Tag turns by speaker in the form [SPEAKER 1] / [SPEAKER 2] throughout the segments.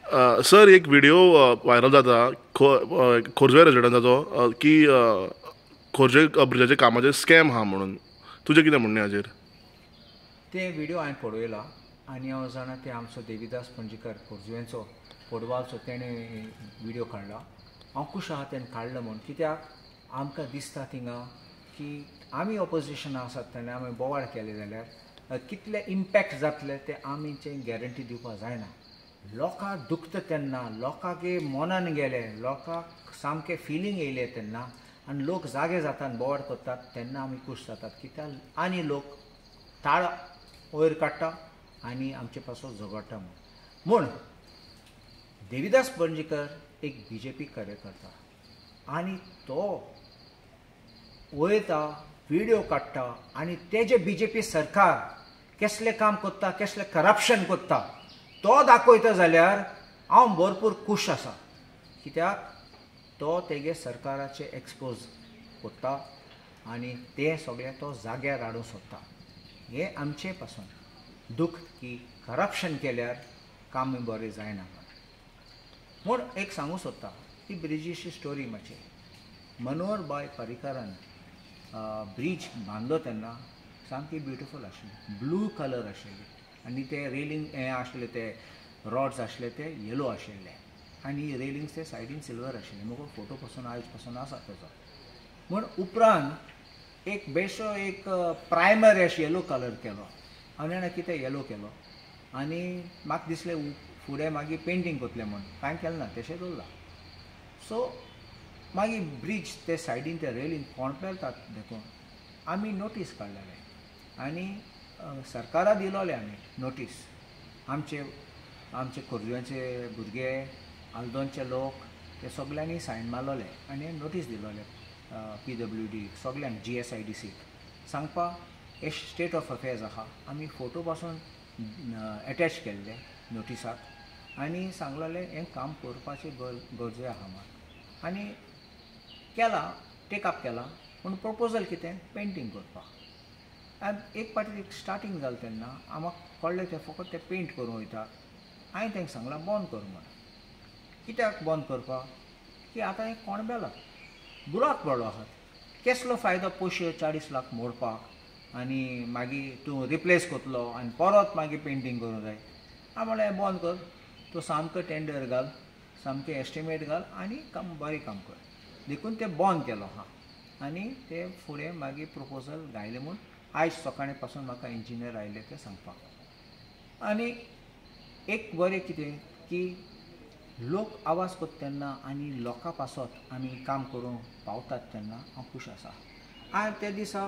[SPEAKER 1] Sir, एक video viral जाता खोर्जुवें रेजिडंटाचो की खोर्जे ब्रिजाच्या कामाचेर स्कॅम आहा म्हणून, तुजें कितें म्हणणें हाजेर?
[SPEAKER 2] ते व्हिडिओ हांवें पळयला आनी हांव जाणा ते आमचो देविदास पणजीकर खोर्जुवेंचो पडवालचो तेणें व्हिडिओ काडला. हांव खूश आहा तेणें काडलो म्हूण, कित्याक आमकां दिसता थिंगा की आमी ऑपोजिशनां आसात तेन्ना आमी बोवाळ केले जाल्यार कितले इम्पॅक्ट जातले ते आमीचे गॅरंटी दिवपाक जायना. लोकांक दुखता तेन्ना, लोकांक मनान गेले, लोकांक सामकें फिलींग येयलें तेन्ना आनी लोक जागे जातात बोवाळ करतात तेन्ना आमी खूश जातात, कित्याक आनी लोक ताळ वयर काडटा आनी आमचे पासून झगडटा म्हूण. म्हूण देविदास पणजीकर एक बीजेपी कार्यकर्ता आनी तो वयता व्हिडिओ काडटा आनी तेजे बीजेपी सरकार कसलें काम करता, कसलें करप्शन करता तो दाखयता जाल्यार हांव भरपूर खूश आसा, कित्याक तो तेगे सरकाराचे एक्सपोज करता आनी ते सगळें तो जाग्यार हाडूंक सोदता. हें आमचें पासून दुख्ख की करप्शन केल्यार काम बरें जायना म्हूण. एक सांगूंक सोदता, ती ब्रिजीची स्टोरी मातशी. मनोहर बाय पर्रीकारान ब्रीज बांदलो तेन्ना सामकी ब्युटिफूल आशिल्ली, ब्लू कलर आशिल्ली आनी ते रेलिंग हें आशिल्ले, ते रॉड्स आशिल्ले ते येलो आशिल्ले आनी रेलिंग्स ते सायडीन सिल्वर आशिल्ले. म्हाका फोटो पासून आयज पासून आसा तेजो. म्हूण उपरांत एक बेश्टो एक प्रायमर अशें येलो कलर केलो आनी जाणा कितें येलो केलो आनी म्हाका दिसलें फुडें मागीर पेंटींग करतलें म्हूण, कांय केलें ना, तशें दवरलां. सो मागीर ब्रीज ते सायडीन ते रेलीन कोण पेलतात देखून आमी नोटीस काडलेले आनी सरकारा दिलोले आमी नोटीस. आमचे आमचे खोर्जुव्यांचे भुरगे, आल्दोनचे लोक ते सगल्यांनी सायन मारलोले आनी नोटीस दिलोले PWD सगल्यांक, GSIDC सांगपा हे स्टेट ऑफ अफेर्स आहा. आमी फोटो पासून एटॅच केल्ले नोटिसाक आनी सांगलोलें हें काम करपाचें गरजे आहा म्हूण. आनी केलां, टेकअप केलां, पूण प्रपोजल कितें पेंटींग करपाक. आनी एक पाटी स्टार्टींग जालें तेन्ना आमकां कळ्ळें तें फकत तें पेंट करूंक वयता. हांवें तांकां सांगलां बंद कर म्हूण. कित्याक बंद करपाक की आतां हें कोण बेलां बुराक पडलो आहात, केसलो फायदो पयशे 40 लाख मोडपाक आनी मागीर तूं रिप्लेस करतलो आनी परत मागीर पेंटींग करूंक जाय. हांवें म्हणलें बंद कर, तूं सामको टेंडर घाल, सामकें एस्टिमेट घाल आनी काम बरें काम कर. देखून तें बंद केलो आहा आनी ते फुडें मागीर प्रपोजल घायलें म्हूण आयज सकाळीं पासून म्हाका इंजिनियर आयले ते सांगपाक. आनी एक बरें कितें की लोक आवाज करता तेन्ना आनी लोकां पासत आमी काम करूंक पावतात तेन्ना हांव खूश आसा. हांवें त्या दिसा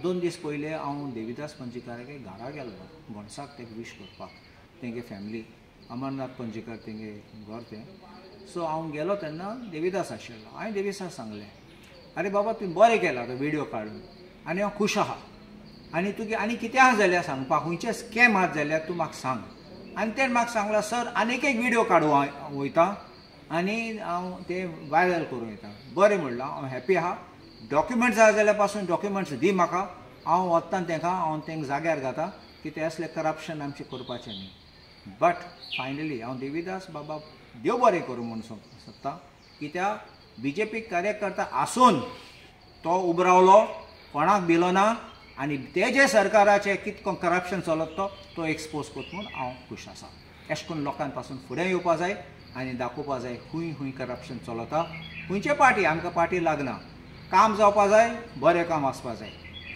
[SPEAKER 2] 2 दीस पयले हांव देविदास पणजीकारागे घरा गेल्लो घोणसाक तेका वीश करपाक, तेंगे फॅमिली अमरनाथ पणजीकार तेंगे घर तें. सो हांव गेलो तेन्ना देविदास आशिल्लो. हांवें देविदास सांगलें, आरे बाबा तुवें बरें केलां तो व्हिडिओ काडून आनी हांव खूश आहा आनी तुगे आनी कितें आहा जाल्यार सांगपाक, खंयचे स्कॅम आहात जाल्यार तूं म्हाका सांग. आनी तेणें म्हाका सांगलां, सर आनीक एक व्हिडिओ काडूं वयता आनी हांव ते व्हायरल करूं वयता. बरें म्हणलां, हांव हॅपी आहा. डॉक्युमेंट्स आहा जाल्यार पासून डॉक्युमेंट्स दी म्हाका, हांव वता तांकां, हांव तांकां जाग्यार घाता की ते असले करप्शन आमचें करपाचें न्ही. बट फायनली हांव देविदास बाबा देव बरें करूं म्हूण सोदता, कित्याक बीजेपी कार्यकर्ता आसून तो उबो रावलो, कोणाक दिलो ना आनी तेजे सरकाराचें कितको करप्शन चलत तो एक्सपोज करता म्हूण हांव खूश आसा. अशें करून लोकां पासून फुडें येवपा जाय आनी दाखोवपा जाय खूंय खूंय करप्शन चलता, खंयचे पार्टी आमकां पार्टी लागना, काम जावपा जाय, बरें काम आसपा जाय.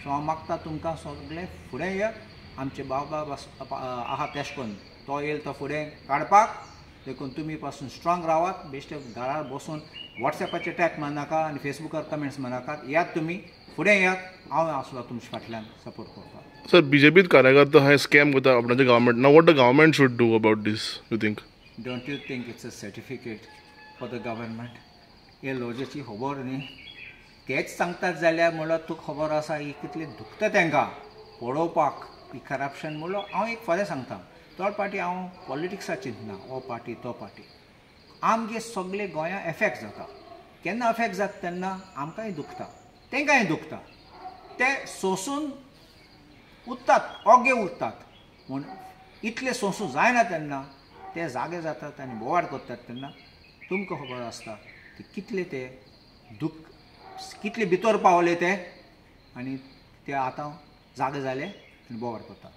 [SPEAKER 2] सो हांव मागता तुमकां सगळें फुडें येयात, आमचे बाबा आहा तेश करून तो येयल तो फुडें काडपाक, देखून तुमी पासून स्ट्रांग रावात. बेश्टे घरा बसून वॉट्सॅपाचेर टॅप मारनाका आनी फेसबुकार कमेंट्स मारनाकात, येयात तुमी फुडें येयात, हांव आसलो तुमच्या फाटल्यान सपोर्ट करपाक.
[SPEAKER 1] सर, बीजेपीत कार्यकर्ता हे स्कॅम करता आपणाचे government. Now what the government should do about this, you think?
[SPEAKER 2] Don't you think it's a certificate for the government? हे लॉजेची खबर न्ही, तेच सांगतात जाल्यार म्हणल्यार तुका खबर आसा ही कितली दुखता तांकां पळोवपाक ही करप्शन. म्हणलो हांव एक फरें सांगता, थर्ड पार्टी हांव पॉलिटिक्सा चिंतना, हो पार्टी तो पार्टी, आमगे सगळे गोंया एफेक्ट जाता. केन्ना अफेक्ट जाता तेन्ना आमकांय दुखता, तांकांय दुखता, ते सोंसून उरतात, ओगे उरतात. म्हूण इतले सोंसूं जायना तेन्ना ते ते जागे जातात आनी बोवाळ करतात तेन्ना तुमकां खबर आसता की कितले ते दुख कितले भितर पावले ते आनी ते आतां जागे जाले आनी बोवाळ करतात.